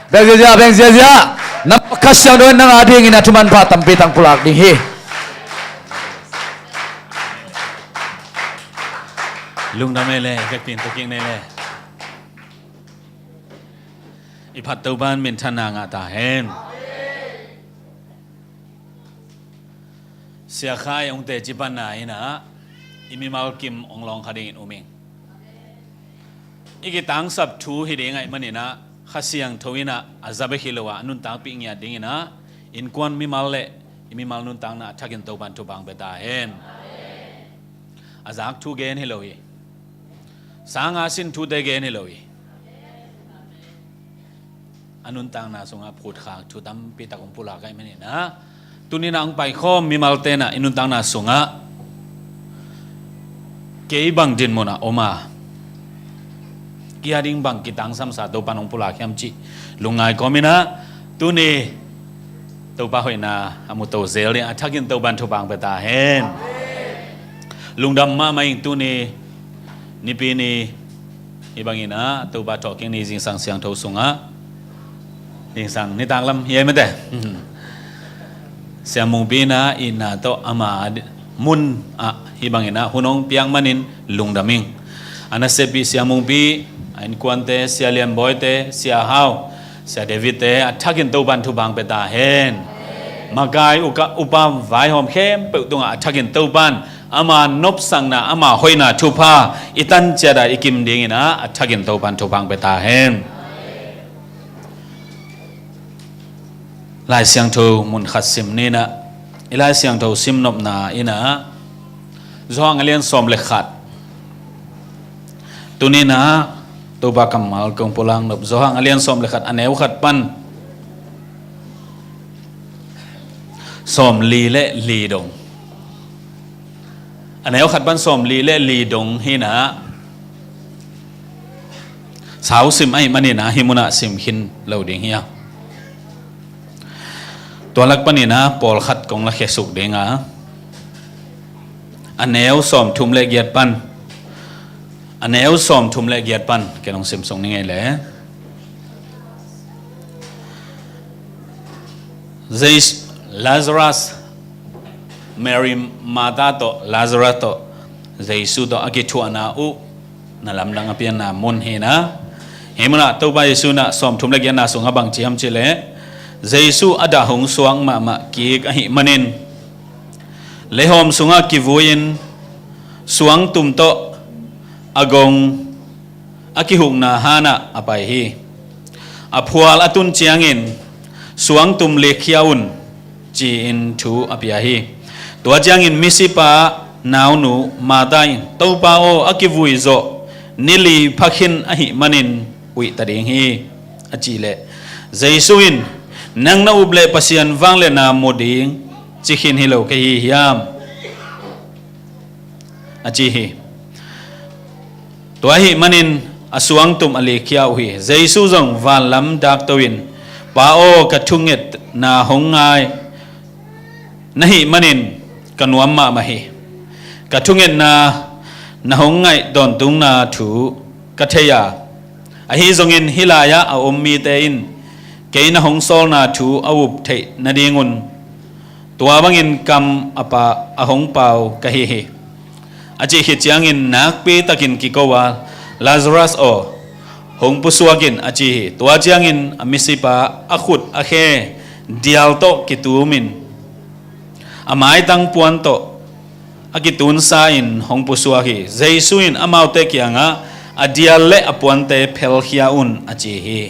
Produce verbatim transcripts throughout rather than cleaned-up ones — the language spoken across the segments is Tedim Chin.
Beng ziazia, beng ziazia. Nam Kha Siangtho in nang a dingin a thumanpha tampi tang pulak ding hi. Lungdam ei le, vekpi in tuk kik ni ei le. I phat Topa'n minthanna ngah ta hen. Sia Khai hong teci panna in ah i mimal kim hong lawng kha dingin um ing. I kitangsap thu hi ding ahih manin ah Kha Siangtho in ah a za bek hi lo a, a nuntakpih ngiat dingin ah innkuan mimal le i mimal nuntakna a thakin Topa'n thupha hong pia ta hen. A zak thu gen hi lo hi. Sang a sin thute gen hi lo hi. A nuntakna sungah phutkhak thu tampi tak hong pulak ahih manin ah, tuni-in ah hong paikhawm mimalte in ah i nuntakna sungah kei bang dinmun ah om a, kei a ding bang kitangsamsa Topa'n hong pulak hiam cih lungngai kawmin ah, tuni Topa hoihna a muto zel ding a thakin Topa'n thupha hong pia ta hen. Lungdam mahmah ing. Tuni nipi ni hih bangin ah Topa thawhkik ni zingsang siangtho sungah, zingsang nitak lam hi ei mate. Sia Mungpi in ah itna tawh ama mun ah hih bangin ah hun hong piak manin lungdam ing. A nasepih Sia Mungpi, a innkuante, Sia Lian Bawi te, Sia Hau, Sia David te a thakin Topa'n thupha hong pia ta hen. Makai uka, upa vaihawm khempeuh tungah a thakin Topa'n ama nopsakna, ama hoihna thupha i tan ciat ah i kim dingin ah a thakin Topa'n thupha hong pia ta hen. Lai Siangtho mun khat sim ni in ah, i Lai Siangtho sim nopna in ah Johan a lian sawm le khat. Tuni in ah Topa kammal kong pulak nop, Johan a lian sawm le khat, a neu khat pan sawm li le li dong. A neu khat pan sawm li le li dong hi in ah, sau sim ahih manin ah hih mun ah sim khin lo ding hi a. Tua lak panin ah pawlkhat kong lakhia suk ding a, a neu sawmthum le giat pan, a neu sawmthum le giat pan ken hong sim suk ning ei le. Jesu, Lazarus, Mary, Martha tawh Lazarus tawh Jesu tawh a kithuahna uh na lamdang a pianna mun hi in ah, hih mun ah Topa Jesu in ah sawmthum le giatna sungah bang ci hiam cih leh, Jesu a dah hong suak mahmah kik ahih manin leihawm sungah kivui-in suangtum tawh a gong a kihukna hanah a pai hi. A phual a tun ciangin, "Suangtum likkhia un," ci-in thu a pia hi. Tua ciangin misipa naunu Martha in, "Topa aw, a kivui zawh ni li pha khin ahih manin uih ta ding hi," a cih leh, Jesu in, "Nang na up leh Pasian vangliatna mu ding ci khin hi lo ka hi hiam?" a ci hi. Tua ahih manin a suangtum a likkhia uh hi. Jesu zong vanlam dakto in, "Pa aw, ka thungetna hong ngai na hih manin ka nuam mahmah hi. Ka thungetna na hong ngaih tawntungna thu ka thei a, ahi zongin hih lai-ah a om mite in kei na hong sawlna thu a up theih nadingun tua bangin kam a pa, a hong pau ka hi hi," a cih khit ciangin nakpi takin kiko a, "Lazarus aw, hong pusuak in," a ci hi. Tua ciangin a misipa a khut a khe dial tawh kitumin a maitang puan tawh a kitunsa-in hong pusuak hi. Jesu in amaute kiangah, "A dial le a puante phelkhia un," a ci hi.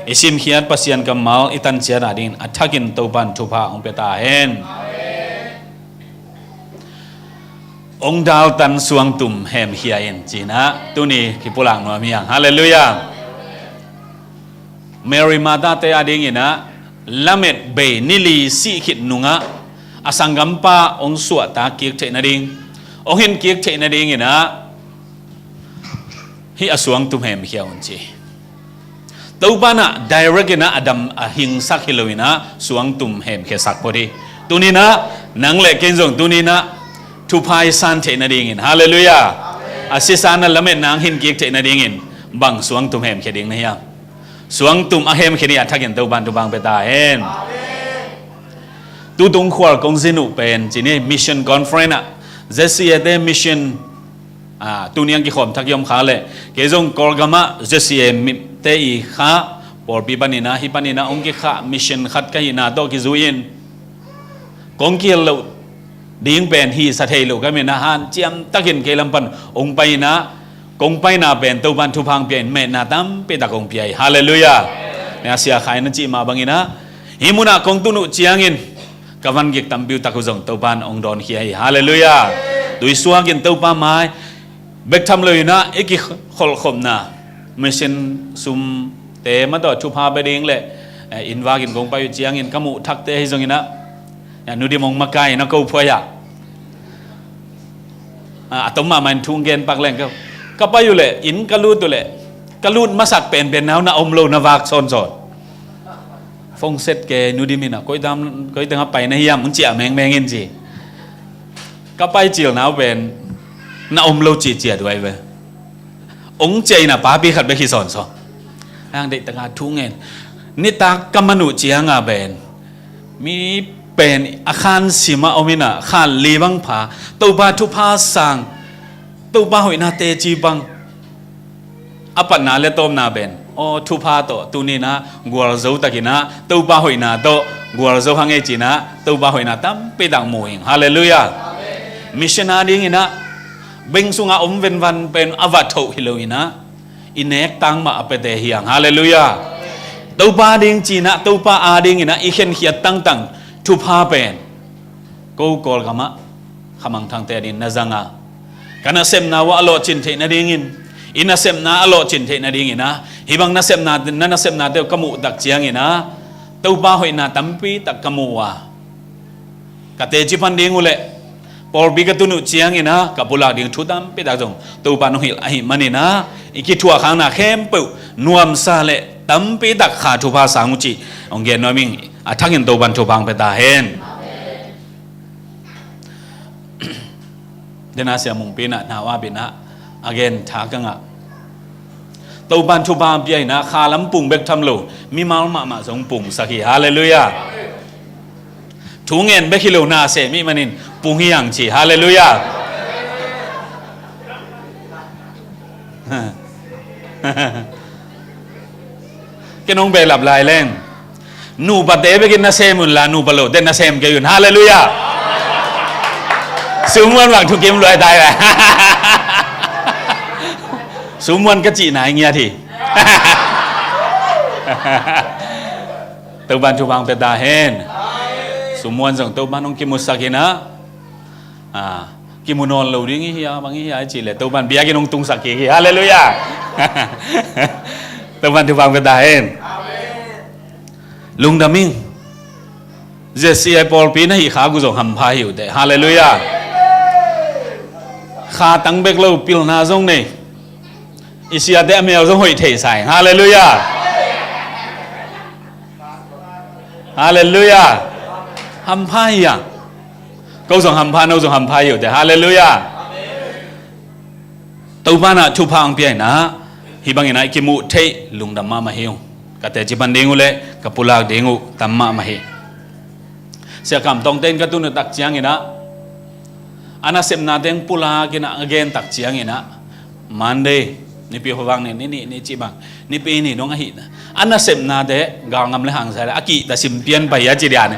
I simkhiat Pasian kammal i tan ciat a dingin a thakin Topa'n thupha hong pia ta hen. Hong daltan suangtum hemkhia in, ci-in ah tuni kipulak nuam hi hang. Halleluiah. Mary Martha te a dingin ah lamet bei ni li sih khit nungah a sanggampa hong suahtak kik theih nading, hong hin kik theih nadingin ah hih a suangtum hemkhia un ci. Topa'n ah direct in ah a dam a hingsak hi lo in ah suangtum hemkhiasak phot hi. Tuni in ah nang le kei in zong tuni in ah thupha i san theih nadingin, halleluiah, a sisan a lametna hong hin kik theih nadingin bang suangtum hemkhia ding na hiam? Suangtum a hemkhia ni a thakin Topan thupha pia ta hen. Tutung khual kong zin uh pen ci ni, mission conference ah Z C A te mission, ah, tuniang kikhawm thak i om kha leh, kei zong Kawlgam ah Z C A mi te i kha pawlpi panin ah, hih panin ah hong kikhah mission khat ka hihna tawh kizui in, kong kihel loh ding pen hi sa thei lo ka hih manin ah hanciam takin kei lam pan hong pai in ah, kong paina pen Topan thupha pia in metna tampi tak hong pia hi. Halleluiah. Sia Khai na cih mah bangin ah, hih munah kong tun uh ciangin ka van gik tampi uh tak uh zong Topan hong dawnkhia hi. Halleluiah. Tuisuak in Topa mai bek tham lo in ah i kikholhkhopna, mission sumte mah tawh thupha pia ding leh, eh, inn vak in kong pai uh ciangin ka muh thakte ahi zongin ah, ya, Nu Dim hong makai in a ko phuai ah, ah, a tom mahmah in thu hong gen pak leng ka, ka pai uh leh, inn ka lut uh leh, ka lut masak penpen na uh na om lo, na vak sawnsawn. Phone set kei Nu Dim in ah, koi teng, koi teng ah pai na hiam, hong ciah mengmeng in ci. Ka pai cilna uh pen na om lo ci ciat uh ahi ve. Hong ciah in ah papi khat bek hi sawnsawn. Hang deih taka thu ngen. Nitak ka man uh ciang a pen, mi pen a khan sim ah om in ah, khan li bang pha, Topa thupha sang, Topa hoihna teci bang. A patna le tawpna pen, aw, thupha tawh tuni in ah gualzo takin ah, Topa hoihna tawh gualzo hang ei ci in ah, Topa hoihna tampi tak mu ing. Halleluiah. Mission a dingin ah, beng sungah om venvan pen a va thoh hi lo in ah, i nek tang mah a piate hi hang. Halleluiah. Topa ding ci in ah, Topa a dingin ah i khenkhiat tangtang thupha pen ko Kawlgam ah Kha Mang Thangte a dingin na zang a, ka nasepna uh a lawhcin theih nadingin, i nasepna a lawhcin theih nadingin ah, hih bang nasepna, na nasepnate uh ka muh tak ciangin ah, Topa hoihna tampi tak ka mu uh a, ka teci pan ding uh leh, pawlpi ka tun uh ciangin ah ka pulak ding thu tampi tak zong Topa hong hilh ahih manin ah, i kithuahkhakna khempeuh nuamsa leh tampi tak kha thupha sang uh cih hong gen nuam ing. A thakin Topan thupha pia ta hen. Dena Sia Mungpi in ah, nau a bina a gen tha ka ngah. Topan thupha pia in ah, kha lam pung bek tham lo, mimal mahmah zong pungsak hi. Halleluiah. Thu ngen bek hi lo, na sem ahih manin pung hi hang ci. Halleluiah. Ken hong behlap lai leng, nupate bekin na sem un la, nupa lote na sem kei un. Halleluiah. Sumuan bang thukim luai tai ve. Sumuan ka cihna i ngiat hi. Topan thupha pia ta hen. Sumuan zong Topan hong kimusak in ah, ah, kimu nawn lo ding i hi a, bang i hi a i cih leh Topan biakinn hong tungsak kik hi. Halleluiah. Topan thupha pia ta hen. Lungdam ing. Z C A pawlpi na hih khak uh zong hampha hi uh teh. Halleluiah. Kha tang bek lo, pilna zong nei. I siate a mel zong hoih thei sa ing. Halleluiah. Halleluiah. Hampha hi a. Ko zong hampha, no zong hampha hi uh teh. Halleluiah. Topan ah thupha hong pia in ah, hih bangin ah i kimuh theih lungdam mahmah hi ung. Ka teci pan ding uh leh ka pulak ding uh tam mahmah hi. Sia Kam Tawngte in ka tun uh tak ciangin ah, a nasepnate hong pulak in ah, a gen tak ciangin ah, Monday, Nipi khuavak ni, ni, ni, ni cih bang, Nipi ni dong ahih na, a nasepnate galngam le hangsa le a kihta sim pian pai a ci dia ni.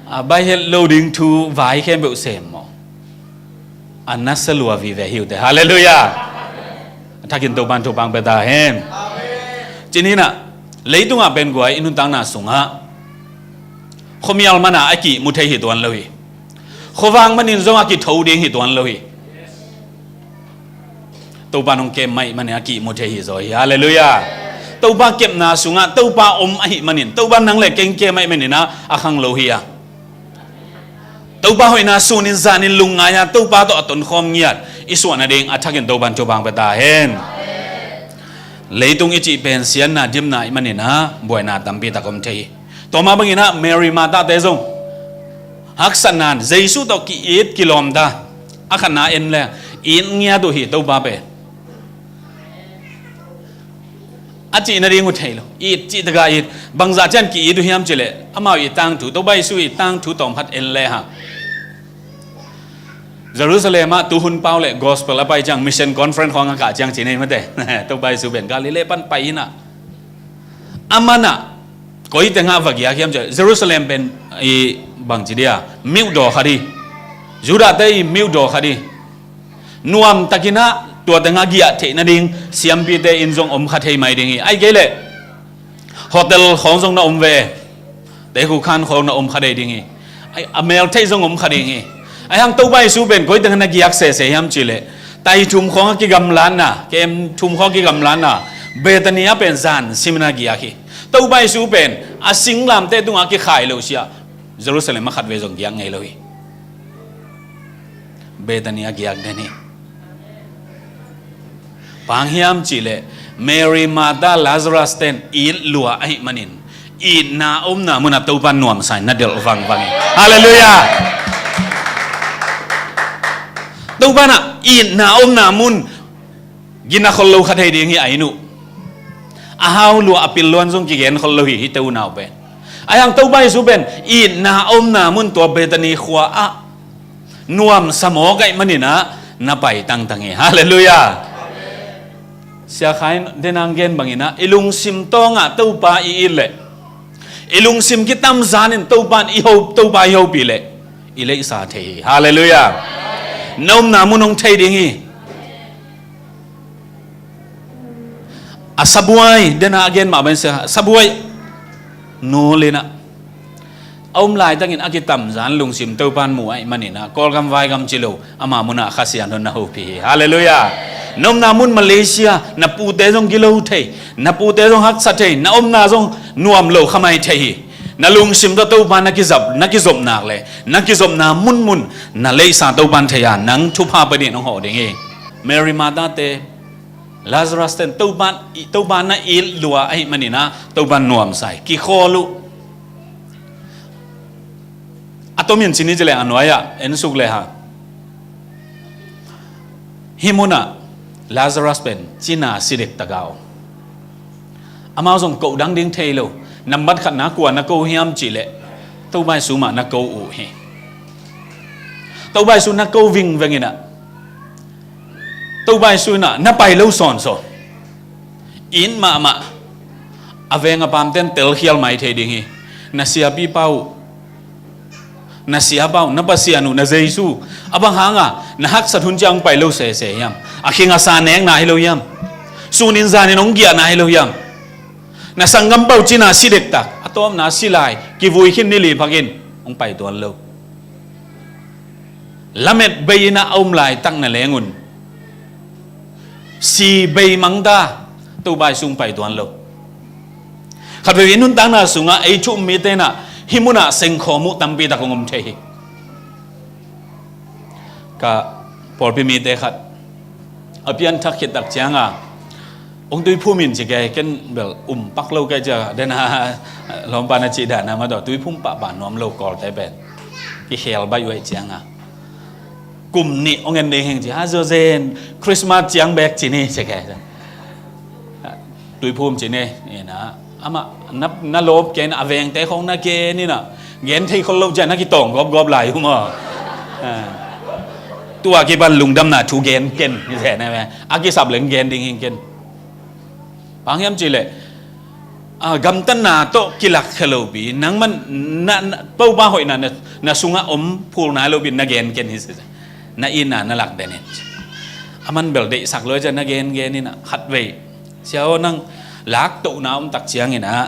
A bai het lo ding thu vai khempeuh sem maw. A nasa lua vive hi uh teh. Halleluiah. A thakin Topan thupha pia ta hen. Ci ni in ah, leitungah pen guai i nuntakna sungah khuamial man a a kihmu thei hi tuan lo hi. Khuavak manin zong a kitho ding hi tuan lo hi. Topan hong kem mah ahih manin a kihmu thei hi zaw hi. Halleluiah. Topa kepna sungah Topa om ahih manin, Topa nang le kei hong kem ahih manin ah a khang lo hi a. Topa hoihna sunin zanin lungngai a, Topa tawh a tonkhawm ngiat i suah nading a thakin Topan thupha pia ta hen. Leitung i cih pen siatna dimna ahih manin ah buaina tampi tak om thei hi. Tua mah bangin ah Mary Martha te zong haksatna in Jesu tawh ki-it kilawm ta. A khatna en le it ngiat uh hi Topa pen. A cih nading uh thei lo. It cih takah it. Bangzah ciang ki-it uh hiam cih leh, amau it tangthu, Topa Jesu it tangthu tawm khat en le hang. Jerusalem ah tuhun pau le gospel a pai ciang, mission conference khawng a kah ciang ci nei mate. Topa Jesu pen Galilee pan pai hi na. Aman ah, koi tengah va giak hiam cih leh, Jerusalem pen i bangci dia, myo daw khat hi. Judah te i myo daw khat hi. Nuamtakin ah tua tengah giah theih nading siampite in zong om kha thei mai ding hi. Ahih kei leh hotel khawng zong na om ve. Teekhu khan khawng na om kha thei ding hi. Ai, a mel theih zong om kha ding hi. Ahih hang Topa Jesu pen koi tengah na giak sese hiam cih leh, tai thum khawng a kigamlatna, kem thum khawng a kigamlatna, Bethany ah pen zan simin a giak hi. Topa Jesu pen a singlamteh tungah a kikhai lo sia, Jerusalem ah khatvei zong giak ngei lo hi. Bethany ah giak den hi. Bang hang hiam cih leh, Mary, Martha, Lazarus ten it lua ahih manin, itna omna munah Topa nuamsa in na delh vangvang hi. Halleluiah. Topa in ah itna omna mun gina khol lo kha thei ding hi, a inn uh. A hau lua, a pil luan zong kigen khol lo hi, hihte unau pen. Ahih hang Topa Jesu pen itna omna mun tua Bethany khua ah nuamsa mawk ahih manin ah na pai tangtang hi. Halleluiah. Sia Khai in den a gen bangin ah, i lungsim tawngah Topa i it leh, i lungsim kitamzan in Topa in i ho, Topa i hopih leh, i leihsa thei hi. Halleluiah. Na omna mun hong thei ding hi. A sabuai, den a gen mah bangin sia, sabuai nul in ah, a om laitakin a kitamzan lungsim Topa in mu ahih manin ah, Kawlgam vaigam ci lo, ama munah Kha Siangtho in na hopih hi. Halleluiah. Na omna mun Malaysia, na pute zong gilo thei, na pute zong haksa thei, na omna zong nuam lo kha mai thei hi. Na lungsim tawh Topa na kizap, na kizop nak leh, na kizopna munmun na leihsa Topa in thei a, nang thupha pia dingin hong hawh ding hi. Mary, Martha te, Lazarus ten Topa, Topa na it lua ahih manin ah Topa nuamsa hi. Kikhawl uh. A tomin ci ni ci leh, a nuai-ah en suk le hang, hih munah Lazarus pen cina si dektak a om. Amau zong koh dang ding thei lo. Nambat khatna kua na ko hiam cih leh, Topa Jesu mah na ko uh hi. Topa Jesu na ko vingveng in ah, Topa Jesu in ah na pai lo sawnsawn. It mahmah. A veng a paamte in telkhial mai thei ding hi. Na siapipa uh, na siapa uh, na Pasian uh, na Jesu, a bang hanga na haksat hun ciang pai lo sese hiam? A khinga sa nekna hi lo hiam? Sunin zanin hong giahna hi lo hiam? Na sanggampa uh cina si dektak, a tawpna si lai, kivui khin ni li phakin hong pai tuan lo. Lamet bei in ah a om laitak na leng un, si bei mangta, Topa Jesu hong pai tuan lo. Khatvei i nuntakna sungah ei thu um mite in ah hih munah sengkhawm uh tampi tak hong om thei hi. Ka pawlpi mite khat a pianthak khit tak cianga, hong tuiphum in ci kei, ken bel um pak lo kei cia, den a lawmpa na cih dan a mah tawh, tuiphum pahpah nuam lo Kawlte pen. Kikhel baih uh ahih cianga, kum nih hong en ding hing ci, ha, zo zen, Christmas ciang bek ci ni ci kei. Tuiphum ci ni, ina, amah na, na lawp kei in ah, a vengte khawng na gen in ah, gen thei khol lo ciah na kitawng gawpgawp lai uh maw. Ah. Tua kipan lungdamna thu gen ken hi zen e. A kisap leng gen ding hing ken. Bang hiam cih leh, ah, gamtatna tawh kilakkhia lopi, nangman na, na, Topa hoihna na, na sungah om phul nai lopi na gen ken hi zen. Na itna na lak den in. Aman bel deihsak lo ciah na gengen in ah, khatvei, sia aw, nang laktohna om tak ciangin ah,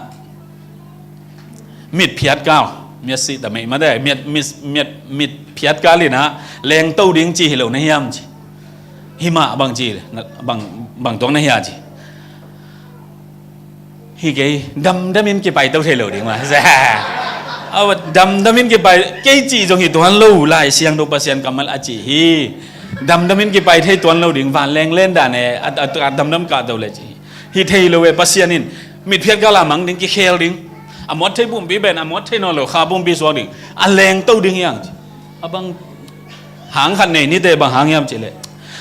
mitphiatkal, miat sih ta mei mate, miat, mit, miat, mitphiatkal in ah lengto ding ci hi lo na hiam ci. Himah bang ci, bang, bang tuak na hia ci. Hi kei, damdamin kipai to thei lo ding mah. Aw, damdamin kipai, kei cih zong hi tuan lo, Lai Siangtho Pasian kammal a cih hi. Damdamin kipai thei tuan lo ding, vanleng len dan e, a, a, a damdam kah to le cih hi. Hi thei lo e, Pasian in mitphiatkal a mang ding, kikhel ding. A muat thei pumpi pen, a muat thei nawn lo kha pumpi suak ding. A lengto ding hiang cih. A bang hang khat nei nite, bang hang hiam cih leh,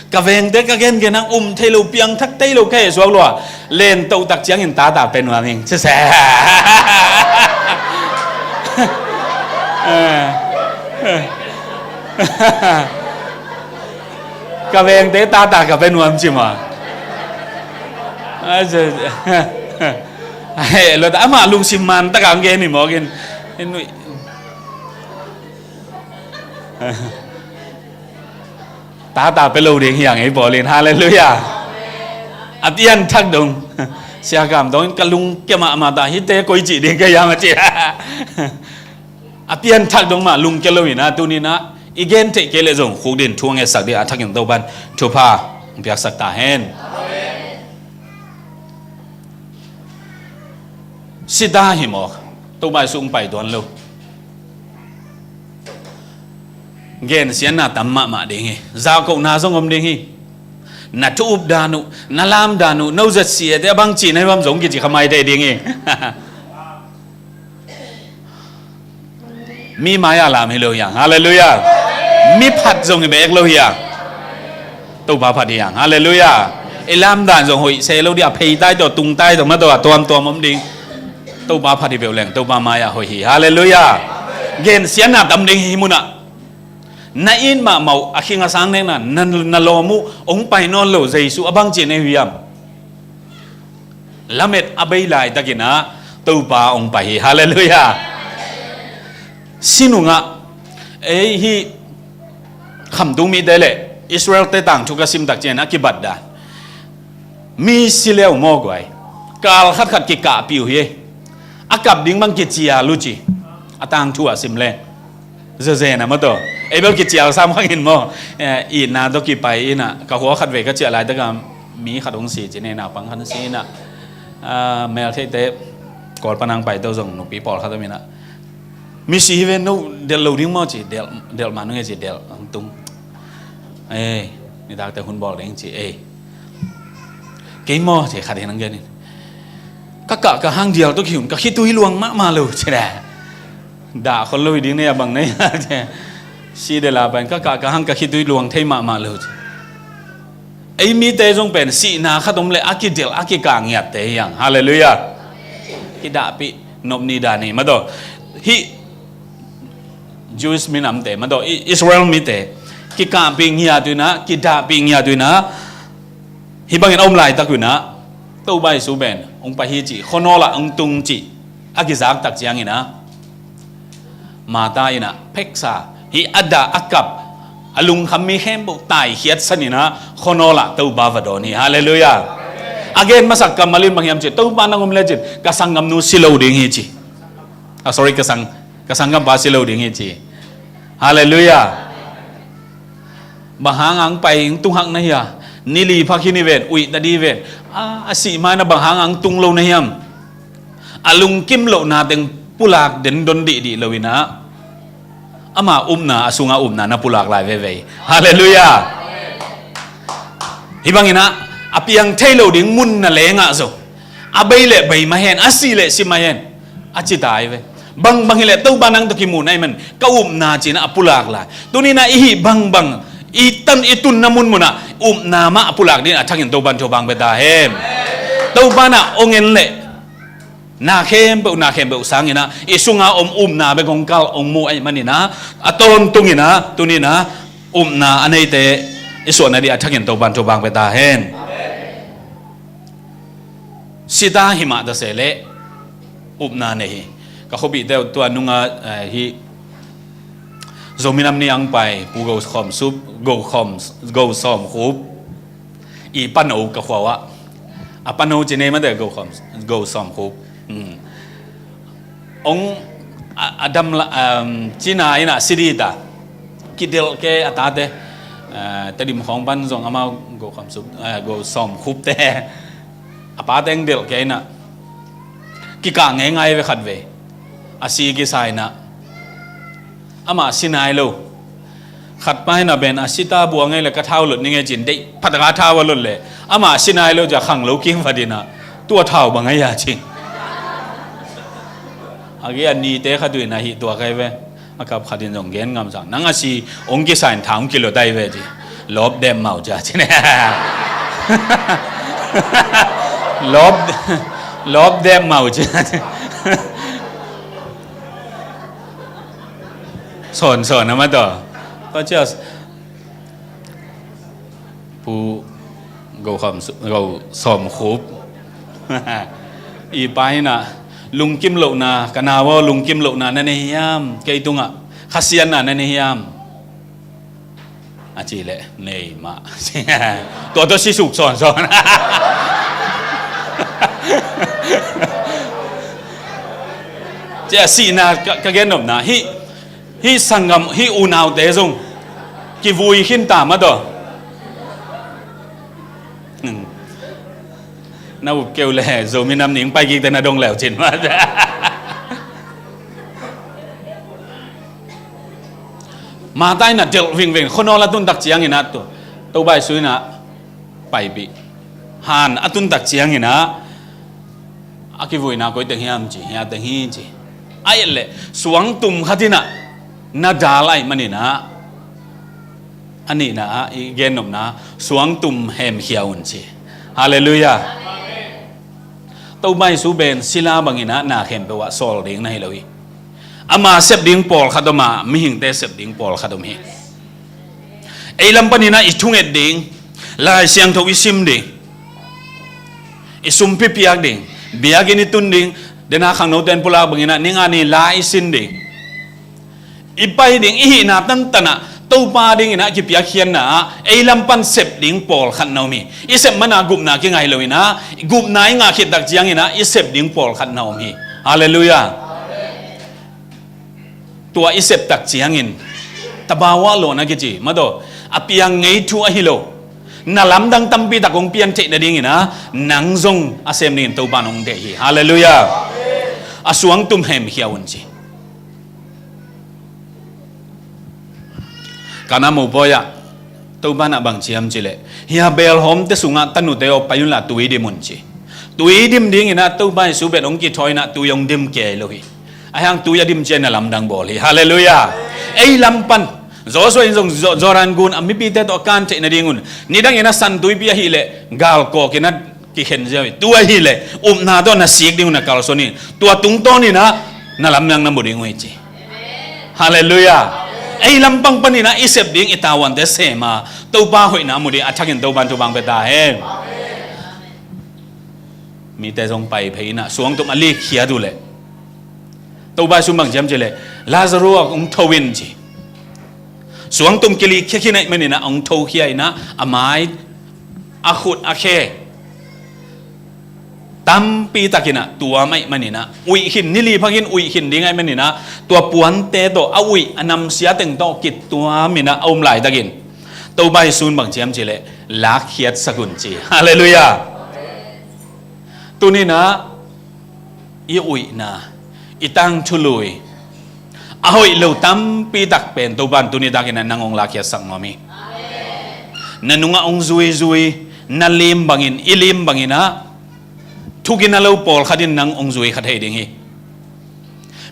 Ka vengte ka gengen ang um thei lo, piangthak thei lo ka heh suak lua. Len toh tak ciangin tata pe nuam ing. Sese. Ka vengte tata ka pe nuam ci ma. Heh lo ta, amah lungsim man tak ang gen hi mawk in. Tata pe lo ding hi ang ei pawl in. Halleluiah. A pianthak dong. Sia Kam Dong in ka lungkia mahmah ta, hihte koi cih ding ka hiam a ci. A pianthak dong mah lungkia lo in a, tuni in a i gen theih kei leh zong khukdin thu a ngetsak ding a thakin Topan thupha piaksak ta hen. Sita hi mawk, Topa Jesu hong pai tuan lo. Gensiatna tam mahmah ding hi. Zahkohna zong om ding hi. Na thu up dan uh, na lam dan uh, no zat siate a bang cih na hi bang zong kici kha mai thei ding hi. Mi mai-ah lam hi lo hi hang. Halleluiah. Mi phat zong hi bek lo hi hang. Topa phat hi hang. Halleluiah. I lam dan zong hoih se lo ding a, phei tai tawh, tung tai tawh, ma tawh a tuamtuam om ding. Topa phat hi peuh leng Topa mai-ah hoih hi. Halleluiah. Gensiatna tam ding hi munah. Na it mahmah uh, a khing a sang nekna, na, na lawm uh, hong pai nawn lo Jesu a bang cih na hi uh hiam? Lamet a bei laitakin a Topa hong pai hi. Halleluiah. Si nungah ei hih Khamtung mite le Israel-te tangthu ka sim tak ciangin a kibat dan, mi si leu maw guai, kal khatkhat kikahpih uh hi. A kap ding bang kicial uh ci. A tangthu ah sim leng zezen a maw tawh. Ei bel kicial sam khang in maw. Eh, itna tawh kipai in a, ka khua khatvei ka ciah laitak a mi khat hong si ci, ne, naupang khat hong si in a, ah, meltheihte Kawl pan hong pai to zong nupi pawlkhat om in a, mi si hi ve, no delh lo ding maw ci, delh, delh mah nung e ci, delh hong tung. Ei, nitakte hun bawl ding ci, ei. Kei maw ci, khat in hong gen in. Ka kah ka hang dial tawh kihun, ka khitui luang mahmah lo ci le. Dah khol lo hi ding nei a bang nei a ci. Si de la pen ka kah ka hang ka khitui luang thei mahmah lo ci. Ei mite zong pen sihna khat om le a kidelh a kikah ngiatte hi hang. Halleluiah. Kidahpih nop ni dan hi mah tawh. Hih Jewish minamte mah tawh, I-, Israel mite kikahpih ngiat uh in a, kidahpih ngiat uh in a, hih bangin a om laitak uh in a, Topa Jesu pen hong pai hi cih, khuanawl ah hong tung cih a kizak tak ciangin a, Martha in a pheksa, hih a dah a kap a lungkham mi khempeuh taikhiatsan in a, khuanawl ah Topa va dawn hi. Halleluiah. A gen masak kammal in bang hiam cih, Topa nang om lecin ka sanggamnu si lo ding hi ci. Ah, sorry, ka sang, ka sanggampa si lo ding hi ci. Halleluiah. Bang hang ang pai hong tung hak na hia? Ni li phak hi ni ven, uih ta di ven. A, a sih ma-in a bang hang ang tung lo na hiam? A lungkim lohna teng pulak den don dihdih lo in a, ama upna, a sungah upna na pulak lai veve hi. Halleluiah. Hih bangin a, a piang thei lo ding mun na lengah zong, a bei leh bei mah hen, a sih leh si mah hen, a ci ta hi ve. Bangbang hileh Topa nang tawh kimuh na hih man, ka upna ci-in a pulak lai. Tuni-in a i hih bangbang, i tan i tunna munmun ah upna mah a pulak dingin a thakin Topa in thupha hong pia ta hen. Topa in a hong en leh, na khempeuh, na khempeuh sangin a, i sunga om upna bek hong kal, hong muh ahih manin a, a tawntungin a, tuni-in a, upna a neite i suahna dingin a thakin Topa in thupha hong pia ta hen. Sita hi mah ta se leh upna nei hi. Ka khuapihte uh tua nunga, eh, hih Zomi Nam Ni hong pai Pu Go Khawm Sup, Go Khawm, Go Sawm Khup i pano ka khua uh ah. A pano ci nei mate Go Khawm, Go Sawm Khup. Hmm. Hong a, a dam la, um, cina in a sidi ta. Kidelh kei a tate. Eh, Tedim khawng pan zong amau Go Khawm Sup, eh, Go Sawm Khupte. A pate hong delh kei in a. Kikah ngeingai ve khatvei. A si kisa in a. Amah si nai lo. Khat pa in a pen a sita bua ngei leh ka thau lot ning e ci-in deih phataka thau a lot leh, amah si nai lo ci-a khanglo kim phatin a, tua thau bang ahi a ci. A gei a nite khat uh in a hih tua kai ve. A kap khat in zong gen ngam sang. Nang a si hong kisa in thau hong kilot ahi ve ci. Lawp dem mau cia ci ne. Lawp, lawp dem mau cia. Sawn sawn a ma tawh. Tua cia Pu Go Kham Su-, Go Sawm Khup. I pa in ah lungkim lohna, ka nau aw lungkim lohna na nei hiam, kei tungah khasiatna na nei hiam? A cih leh nei mah. Tua tawh sisuk sawnsawn. Cia sihna ka, ka gennopna hih, hih sanggam, hih unaute zong kivui khin ta mah tawh. Hmm. Na up keu le Zomi Nam Ni pai kik te na dong leu cin mah. Mata in ah delh vingveng, khuanawl a tun tak ciangin ah tua Topa Jesu in ah paipih. Han a tun tak ciangin ah a kivuina koi teng hiam ci, hia teng hi ci. A et leh suangtum khat in ah na dal ahih manin ah, a nihna ah i gennopna, suangtum hemkhia un ci. Halleluiah. Topa Jesu pen sila bangin ah na khempeuh ah sawl ding na hi lo hi. Ama sep ding pawlkhat om a, mihingte sep ding pawlkhat om hi. Ei lam panin ah i thunget ding, Lai Siangtho i sim ding, i sumpi piak ding, biakinn i tun ding, dena khangnote in pulak bangin ah ni nga ni la i sin ding. I pai ding, i hihna tantan ah Topa dingin ah kipiakkhiatna ah ei lam pan sep ding pawlkhat na om hi. I sep mana gupna kingai lo in ah, gupna i ngah khit tak ciangin ah i sep ding pawlkhat na om hi. Halleluiah. Tua i sep tak ciangin, tabau ah lawhna kici mah tawh, a piang ngei thu ahi lo, na lamdang tampi tak hong pian theih nadingin ah nang zong a sem dingin Topa in hong deih hi. Halleluiah. A suangtum hemkhia un ci. Kana mopawi ah Topa in ah bang ci hiam cih leh, hia belhawmte sungah tanute aw pai unla tui dim un ci. Tui dim dingin ah Topa Jesu pen hong kithawi in ah tui hong dim kei lo hi. Ahi hang tui a dim ciangin a lamdang bawl hi. Halleluiah. Ei lam pan Joshua in zong Jo-, Jordan gun a mipite tawh a kan theih nadingun, nidangin a San Tuipi ahih leh galkawk in a kikhen ziau hi. Tua ahih leh upna tawh na sik dingun a kalsuan hi. Tua tungtawnin ah na lamdang na mu ding uh hi ci. Halleluiah. Ei lampang panin ah i sep ding i tavuante sem a, Topa hoihna mu ding a thakin Topa in thupha pia ta hen. Mite zong pai phei in ah suangtum a likkhiat uh leh, Topa Jesu in bang ci hiam cih leh, Lazarus aw hong tho in ci. Suangtum kilikkhiat khin ahih manin ah hong thokhia in ah a mai, a khut, a khe tampi takin ah tuam ahih manin ah, uih khin, ni li phak in uih khin ding ahih manin ah, tua puante tawh a uih, a namsia teng tawh kituamin ah a um laitakin, Topa Jesu in bang ci hiam cih leh, lakkhiatsak un ci. Halleluiah. Tuni-in ah i uihna, i tangthu lui, a hoih lo tampi tak pen Topa in tuni takin ah nang hong lakkhiatsak nuam hi. Na nungah hong zuizui, na lim bangin, i lim bangin ah thugin a lo pawlkhat in nang hong zui kha thei ding hi.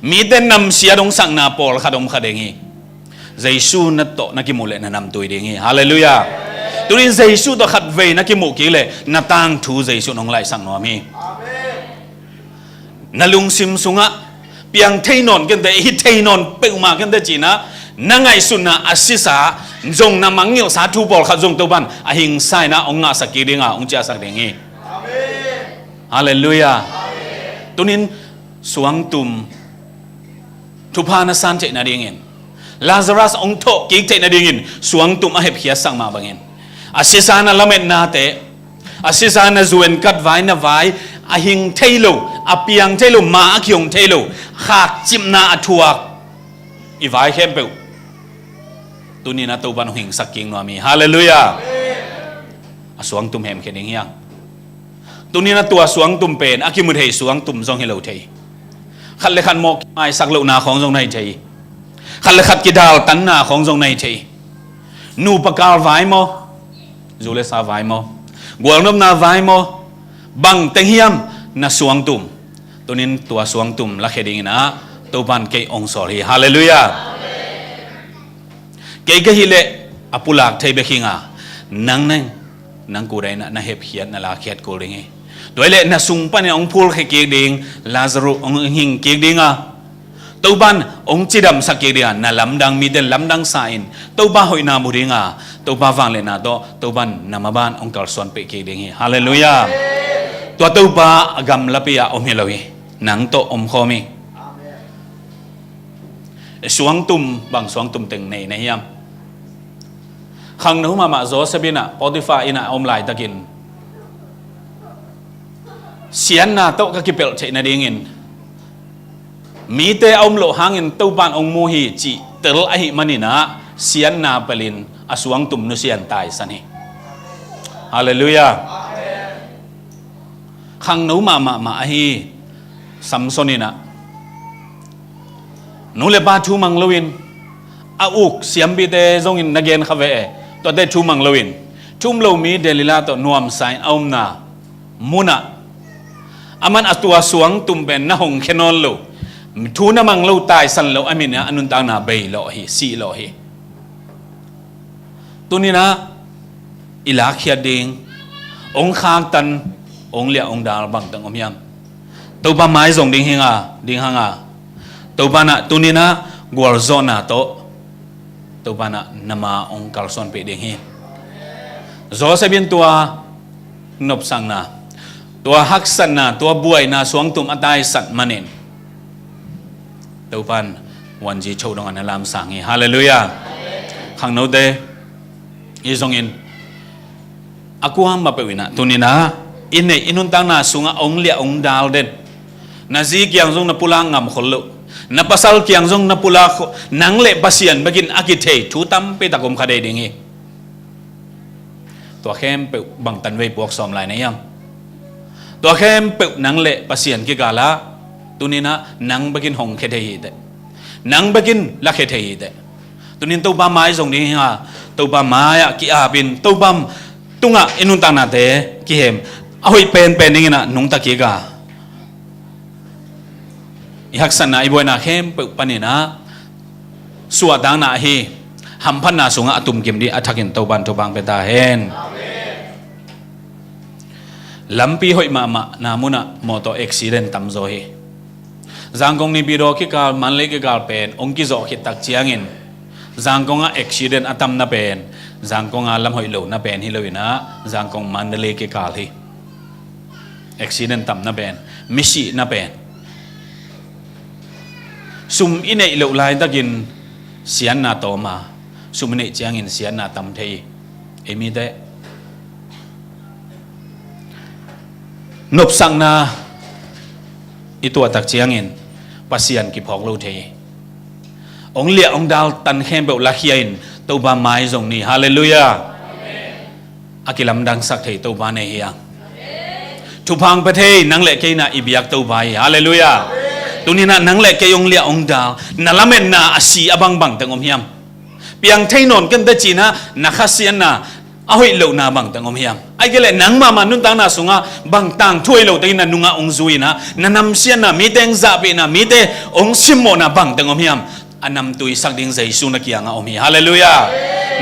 Mite namsia dong sakna pawlkhat om kha ding hi. Jesu na tawh na kimuh leh na namtui ding hi. Halleluiah. Tunin Jesu tawh khatvei na kimuh kik leh na tangthu Jesu in hong laihsak nuam hi. Na lungsim sungah piang thei nawn kei inteh, hi thei nawn peuhmah kei inteh ci-in ah na ngaihsutna a sisa, zong na mangngilhsa thu pawlkhat zong Topa in a hingsa in ah hong ngahsak kik ding a, hong ciahsak ding hi. Halleluiah. Tunin suangtum thupha na san theih nadingin, Lazarus hong thawh kik theih nadingin suangtum a hepkhiatsak mah bangin, a sisa na lametnate, a sisa na zu-en kat vai, na vai, a hing thei lo, a piang thei lo, ma a kihong thei lo, khakcipna a thuak i vai khempeuh tuni-in ah Topa in hong hingsak kik nuam hi. Halleluiah. A suangtum hemkhia ding hi hang. Tuni-in ah tua suangtum pen a kimu thei suangtum zong hi lo thei. Khat le khat mawh kimaisak lohna khawng zong na hi thei. Khat le khat kidaltanna khawng zong na hi thei. Nupa kal vai maw, zu le sa vai maw, gualnopna vai maw, bang teng hiam na suangtum? Tunin tua suangtum lakhia dingin ah Topa in kei hong sawl hi. Halleluiah. Kei ka hih leh a pulak thei bek hi nga, nang nang, nang kudai na, na hepkhiat, na lakkhiat kul ding hi. Tua hi leh na sung panin hong phulkhia kik ding, Lazarus hong hing kik ding a, Topan hong cidamsak kik ding a, na lamdang, mite lamdang sa in Topa hoihna mu ding a, Topa vangliatna tawh Topan na maban hong kalsuan peh kik ding hi. Halleluiah. Tua Topa a gamlapi ah om hi lo hi. Nang tawh om khawm hi. Suangtum, bang suangtum teng nei na hiam? Khangno mahmah Joseph in ah, Potiphar in ah a om laitakin, siatna tawh ka kipelh theih nadingin mite a om loh hangin Topan hong mu hi cih tel ahih manin ah, siatna pelin a suangtum nusia in taisan hi. Halleluiah. Khangno mahmah mah ahi Samson in ah, nu le pa thu mang loin, a uk siampite zongin na gen kha ve e, tuate thu mang loin, thu um lo mi Delilah tawh nuamsa in a omna mun ah, aman a tua suangtum pen na hong khia nawn lo, thu na mang lo, taisan lo a min ah a nuntakna bei lawh hi, sih lawh hi. Tuni in ah i lakkhiat ding, hong khaktan, hong liah hong dal bangteng om hiam? Topa mai zong ding hi nga, ding hang a, Topa in ah tuni in ah gualzawhna tawh Topa in ah na ma hong kalsuanpih ding hi. Joseph in tua nopsakna, tua haksatna, tua buaina suangtum a taisat manin Topan wanzi cho dong a na lamsang hi. Halleluiah. Khangnote, i zongin a kuamah peuh in ah tuni in ah i neih i nuntakna sungah hong liah hong dal den, na zi kiang zong na pulak ngam khol loh, na pasal kiang zong na pulak khol, nang le Pasian bekin a kithei thu tampi tak om kha dei ding hi. Tua khempeuh bang tanvei puak sawm lai na hiam? Tua khempeuh nang le Pasian kikal ah tuni in ah nang bekin hong khia thei hi teh, nang bekin lakhia thei hi teh. Tuni in Topa mai zong ding hi nga, Topa mai ah ki-ap in, Topa tungah i nuntaknate kihem, a hoih penpen dingin ah nungta kik a, i haksatna, i buaina khempeuh panin ah suahtakna ahi hamphatna sungah a tumkim ding a thakin Topan thupha hong pia ta hen. Lampi hoih mahmah na mun ah mawtaw accident tamzaw hi. Zangkong Naypyidaw kikal, Mandalay kikal pen hong kizawh khit tak ciangin, Zangkong ah accident a tamna pen, Zangkong ah lam hoih lo na pen hi lo in ah, Zangkong Mandalay kikal hi. Accident tamna pen, misihna pen. Sum i neih loh laitakin siatna tawm a, sum i neih ciangin siatna tam thei hi. Ei mite, nopsakna i tuah tak ciangin Pasian kiphawk lo thei hi. Hong liah hong dal tan khempeuh lakhia in Topa mai zong ni. Halleluiah. A kilamdangsak thei Topa nei hi hang. Thupha hong pia thei nang le kei in ah i biak Topa hi. Halleluiah. Tuni in ah nang le kei hong liah hong dal, na lametna a si a bangbang teng om hiam? Piang thei nawn kei nteh ci in ah na khasiatna, a hoih lohna bangteng om hiam? Ahih kei leh nang mahmah nuntakna sungah bang tangthu hoih lo tengin na nungah hong zui in ah, na namsiatna, mite hong zahpihna, mite hong simmawhna bangteng om hiam? A namtui sak ding Jesu na kiangah om hi. Halleluiah.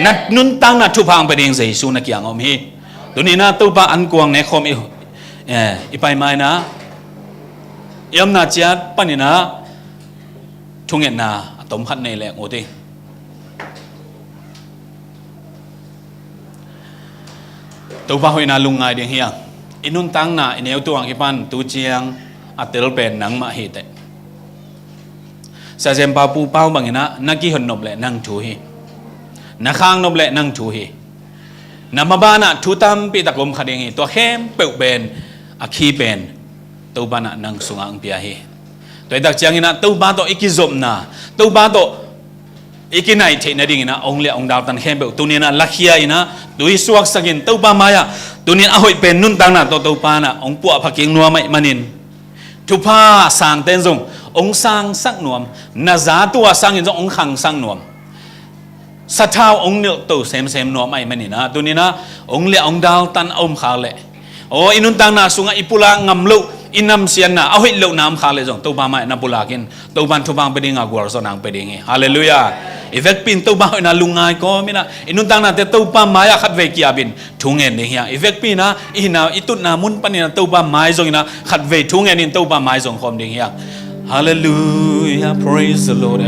Na nuntakna thupha hong pia ding Jesu na kiangah om hi. Tuni in ah Topa ankuang nekkhawm i, eh, i pai ma in ah, i omna ciat panin ah thungetna a tom khat nei leng ut hi. Topa hoihna lungngai ding hi hang. I nuntakna i neu tuang kipan tu ciang a tel pen nangmah hi teh. Sia Jem Pau, Pu Pau bangin ah na kihon nop leh nang thu hi. Na khak nop leh nang thu hi. Na maban ah thu tampi tak om kha ding hi. Tua khempeuh pen a khi pen Topa in ah nang sungah hong pia hi. Tua hi tak ciangin ah Topa tawh i kizopna, Topa tawh i kinaih theih nadingin ah hong liah hong dal tan khempeuh tuni in ah lakhia in ah tui suaksak in Topa mai-ah tuni in a hoih pen nuntakna tawh Topa in ah hong puahpha kik nuam ahih manin, thupha sangte in zong hong sangsak nuam, na za tua sangin zong hong khangsak nuam, sathau hong nilhto semsem nuam ahih manin ah tuni in ah hong liah hong dal tan a om khak leh, aw, i nuntakna sungah i pulak ngam loh, i namsiatna, a hoih lohna om khak leh zong Topa mai-ah na pulak in, Topa in thupha hong pia ding a, gualzawhna hong pia ding hi. Halleluiah. I vekpi in Topa hoihna lungngai kawm in ah, i nuntaknate Topa mai-ah khatvei ki-ap in thu ngen ding hi hang. I vekpi in ah, i hihna, i tutna mun panin ah Topa mai zong in ah khatvei thu ngen in Topa mai zong khawm ding hi hang. Hallelujah, praise the Lord.